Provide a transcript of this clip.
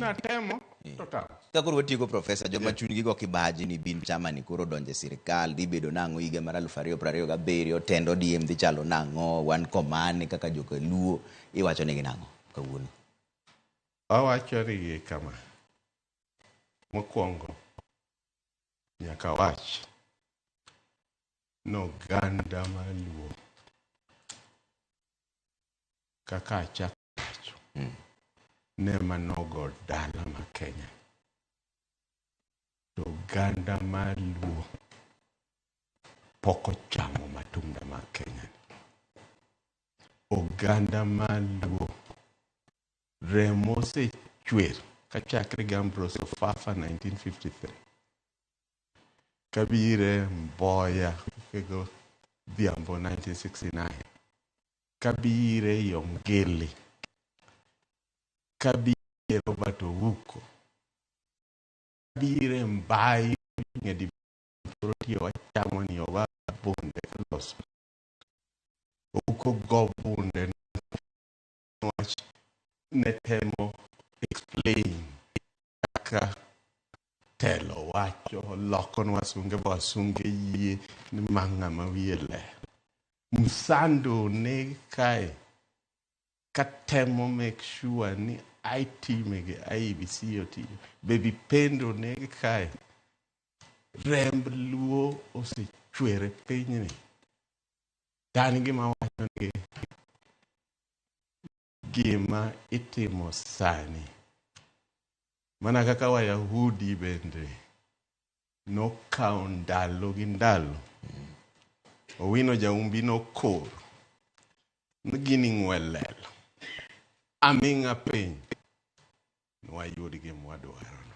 Natemo to tamo. Ka koro watieko profesa, joma chunygi go kibaji ni bin chama ni koro donje sirikal dhi bedo nang'o higa mar 2027 tend ODM dhi chalo nang'o wan komane kaka joka Luo iwacho negi nang'o kawuono? Awacho nigi kama. Mokwongo, nyaka wach ni oganda mar Luo kaka achako wacho ne manogo dala ma Kenya. To oganda mar Luo pok ochamo matunda mag Kenya. Oganda mar Luo remo osechwer kachakre gi Ambrose Ofafa 1953 kabire Mboya kego Dhiambo 1969 kabire Yongeli kabire Robert Ouko kabire Mbai ng'edi koro tiyo wachamo ni owa bunde loso Ouko go bunde wach ne temo explain kaka telo wacho loko ne wasunge ba wasunge yie ni ma ng'ama wiye ler. Msando ne kae katemo make sure ni IT mege IEBC otiyo. Baby Pendo ne kae. Remb Luo osechwer e pinyni. To an gima awacho ni gima itimo sani mana kaka Wayahudi bende nokawo ndalo gi ndalo. Owino Jaumbi nokoro ni gini ng'we lela. Aming'a piny nwayud gima wadwaro.